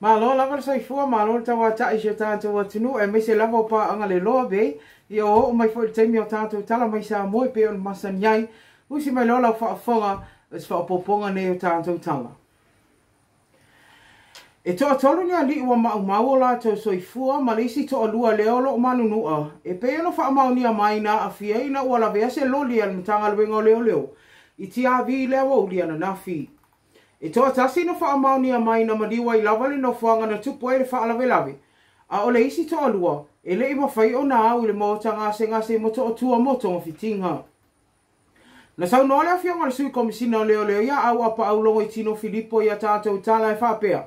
Malo lava le soifua, malo le tauata'i i si o tatou atunuu, aemaise lava o paaga le loa be. Ia ua oo mai foi le taimi o tatou tala mai Samoa e pei ona masani ai. Usi mai loa lau faafofoga i se faaopoopoga nei o tatou tala. E toatolu ni alii ua maumau o latou soifua ma le isi toalua lea o lo o manunua e pei ona faamaonia mai na aafia ina ua lavea se loli a le Matagaluega o Leoleo i Tiavi i le aoauli ananafi. E toatasi na faamaonia mai na maliu ai lava le nofoaga na tupu ai le faalavelave, a o le isi toalua e le i mafai ona au i le maota gasegase i Motootua mo togafitiga. Na saunoa le Afioga i le Sui Komesina o Leoleo ia Auapaau Logoitino Filipo i a tatou tala e faapea,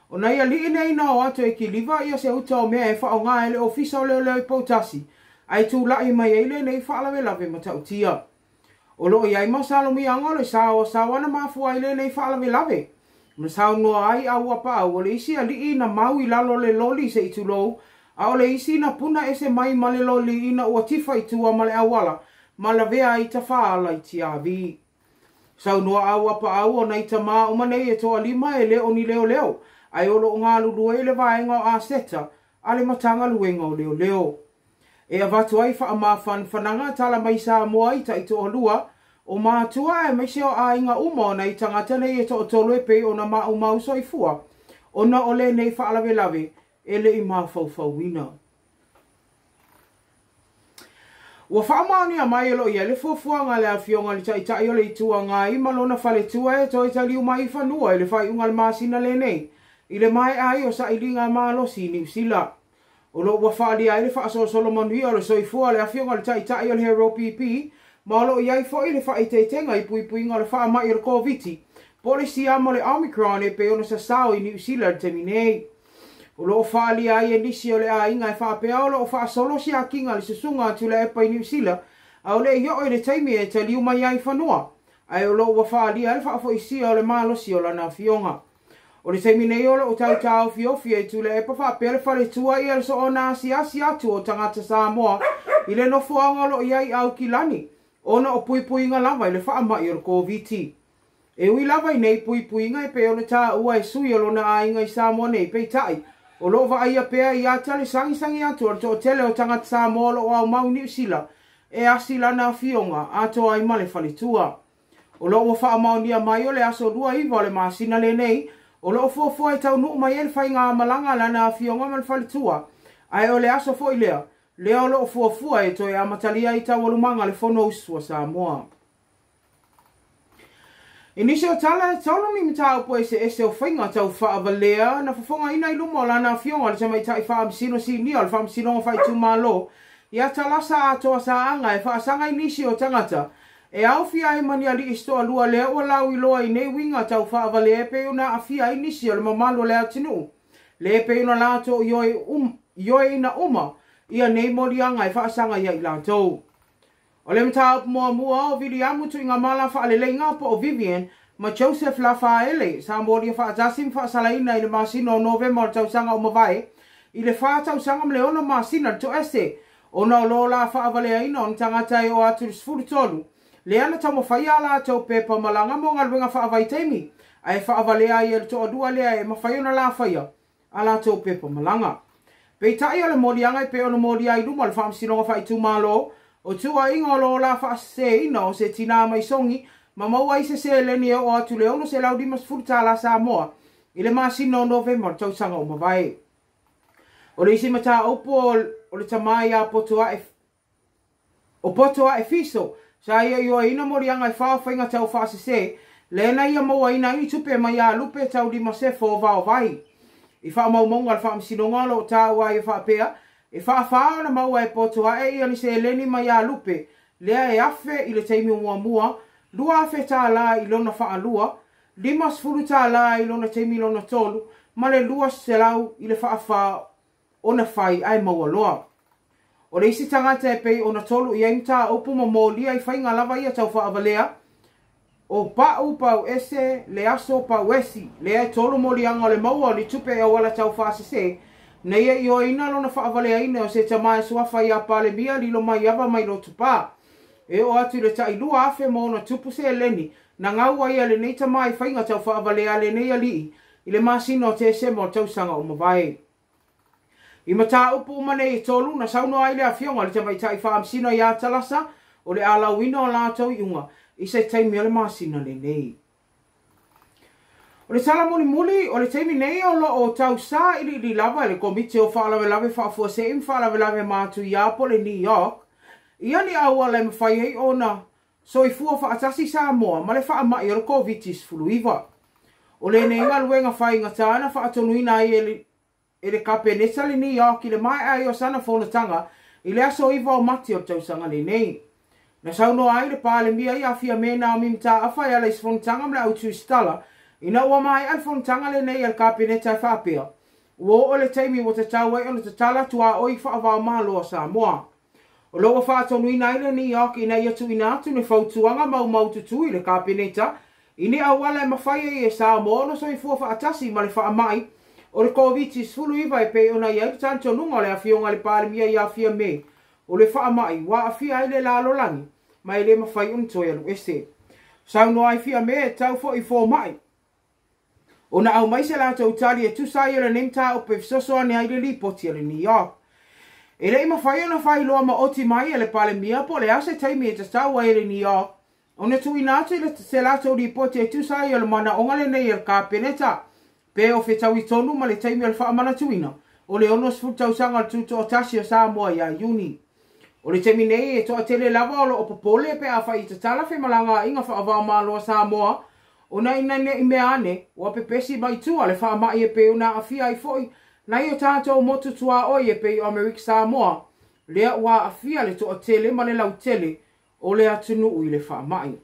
o nai alii nei na o atu e kiliva ia se uta o mea e faaaoga e le Ofisa o Leoleo i Poutasi, ae tulai mai ai lenei faalavelave matautia. O lo o i ai masalomiaga o le saoasaoa na mafua ai lenei faalavelave. Na saunoa ai Auapaau o le isi alii na mau i lalo o le loli se i tulou, a o le isi na puna ese mai ma le loli ina ua tifa i tua ma le auala ma lavea ai tafaala i Tiavi. Saunoa Auapaau o nai tamā uma nei e toalima e le o ni leoleo, ae o lo o galulue i le vaega o aseta a le Matagaluega o Leoleo. E avatu ai faamafanafanaga tala mai Samoa i taitoalua o matua aemaise o aiga uma o nai tagata nei e toatolu e pei ona maumau soifua ona o lenei faalavelave e le i mafaufauina. Ua faamaonia mai o lo o i ai le fuafuaga a le Afioga i le Taitai o le Itu Agai ma lona faletua e toe taliu mai i fanua i le faaiuga o le masina lenei i le maea ai o sailiga malosi i Niu Sila. O lo o ua faaalia ai le faasolosolo manuia o le soifua o le Afioga i le Taitai o le Hero PP ma o lo o i ai foi le faaeteetega i puipuiga o le faamai o le Koviti po o le siama o le Omicron e pei ona sasao i Niu Sila i le taimi nei. O lo o faaalia ai e nisi o le aiga e faapea o lo o faasolo siakiga a le susuga a Tuilaepa i Niu Sila a o le i oo i le taimi e taliu mai ai i fanua, ae o lo o ua faaalia ai le faafoisia o le malosi o lana afioga. O le taimi nei o lo o tautaofiofi e Tuilaepa faapea le faletua ia le soona asiasi atu o tagata Samoa i le nofoaga o lo o i ai i Aukilani ona o puipuiga lava i le faamai o le Koviti. E ui lava i nei puipuiga e pei ona taua e sui o lona aiga i Samoa nei, peitai, o lo o vaaia pea i ata le sagisagi atu o le toatele o tagata Samoa o lo o aumau i Niu Sila e asi lana afioga atoa ai ma le faletua. O lo o ua faamaonia mai o le aso 29 o le masina lenei, o lo o fuafua e taunuu mai ai le faigamalaga a lana afioga ma le faletua, ae o le aso foi lea, lea o lo o fuafua e toe amatalia ai taualumaga a le Fonousu a Samoa. I nisi o tala e tolu ni mataupu eseese o faiga tau faavalea na fofogaina i luma o lana afioga le Tamaitai Faamasino Sinia o le Faamasinoga Faaitumalo ia Talasa Atoa Saaga e faasaga i nisi o tagata e aofia ai ma ni alii se toalua lea ua lauiloa i nei uiga tau faavalea e pei ona aafia ai nisi o le mamalu o le atunuu le pei ona latou ioeina uma ia nei moliaga e faasaga ia i latou. O le mataupu muamua o Viliamu Tuigamala Faaleleiga po o Vivian ma Joseph Lafaele sa molia faatasi ma faasalaina i le masina o Novema o le tausaga ua mavae i le fa tausaga ma le ono masina le toese ona o lo la faavaleaina o ni tagata e oo atu i le 13 lea na taumafaia a latou pepa malaga mo galuega faavaitaimi ae faavalea ai e le toalua lea e mafai ona lafaia a latou pepa malaga. Peitai o le moliaga e pei ona molia ai i luma o le Faamasinoga Faaitumalo, o tuuaiga o lo la faaseseina o se tinā mai Sogi ma maua ai se seleni e oo atu i le $650 Samoa i le masina o Novema o le tausaga ua mavae. O le isi mataupu o le tamā ia Potoae O poto a Efiso, sa ia ioeina moliaga e fa o faiga tau faasese, lea na ia mauaina ai ni tupe mai ia Lupe tau lima sefo o Vaovai. I faamaumauga a le Faamasinoga o lo o taua ai e faapea, e faafa ona maua e poto ae ia ni seleni mai ia Lupe, lea e afe i le taimi muamua, $2,000 i lona faalua, $50 i lona taimi lona tolu, ma le 200 i le faafa ona fai ae maua loa. O le isi tagata e pei ona tolu i ai mataupu ma molia i faiga lava ia tau faavalea, o Pa'u Pau Ese le aso Pau Esi, lea e tolu moliaga o le maua o ni tupe e auala tau faasese, na ia ioeina lona faavaleaina o se tama e suafa iā Palemia lilo mai ava mai Lotupa. E oo atu i le tai 2,000 ma ona tupu seleni na gau ai a lenei tama i faiga tau faavalea a lenei alii i le masina o Tesema o le tausaga ua mavae. I mataupu uma nei e 3, na saunoa ai le Afioga i le Tamaitai Faamasino ia Talasa o le alauina o latou iuga i se taimi o le masina lenei. O le tala mulimuli o le taimi nei o lo o tau sailiili lava e le Komiti o Faalavelave Faafuasei ma Faalavelave Matuia po o le NEOC ia ni auala e mafai ai ona soifua faatasi Samoa ma le faamai o le Koviti-19. O lenei galuega faigata na faatonuina ai e le Kapeneta le NEOC i le maea ai o sana fonotaga i le aso 9 o Mati o le tausaga lenei. Na saunoa ai le Palemia ia Fiame Naomi Mataafa e ala i se fonotaga ma le au tusitala ina ua maea le fonotaga lenei a le Kapeneta e faapea, ua oo le taimi ua tatau ai ona tatala tuaoi faava-o-Malo a Samoa. O lo o ua faatonuina ai le NEOC ina ia tuuina atu ni fautuaga maumaututu i le Kapeneta i ni auala e mafai ai e Samoa ona soifua faatasi ma le faamai o le Koviti-19 e pei ona i ai le talitonuga o le Afioga i le Palemia ia Fiame o le faamai ua aafia ai le lalolagi ma e le mafai ona toe alu ese. Saunoa ai Fiame e tau foi fomai ona aumai se latou tali e tusa ai o lenei mataupu e fesoasoani ai le lipoti a le NEOC. E le i mafai ona faailoa maoti mai e le Palemia po o le a se taimi e tatau ai e le NEOC ona tuuina atu i se latou lipoti e tusa ai o le manaoga lenei e le Kapeneta pe o fetaui tonu ma le taimi o le faamanatuina o le 60 tausaga o le tutoatasi o Samoa ia Iuni. O le taimi nei e toatele lava o lo o popole pe afai e tatala femalagaaiga faava-o-Malo a Samoa ona ina ne i mea ane ua pepesi mai tua le faamai e pei ona aafia ai foi nai o tatou motu tuaoi e pei o Amerika Samoa lea ua aafia le toatele ma le lautele o le atunuu i le faamai.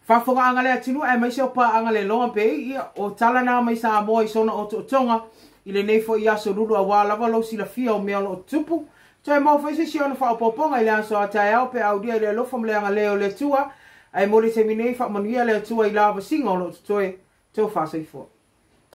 Faafofogaaga le atunuu aemaise o paaga le loa pei ia o tala na mai Samoa i sona otootoga i lenei foi aso lulu aua lava lou silafia o mea o lo o tupu. Toe maua foi se isi ona faaopoopoga i le aso a taeao pe aulia i le alofa ma le agalelei o le Atua. Ae mo le taimi nei faamanuia le Atua i lavasiga o lo o totoe. Tofa soifua.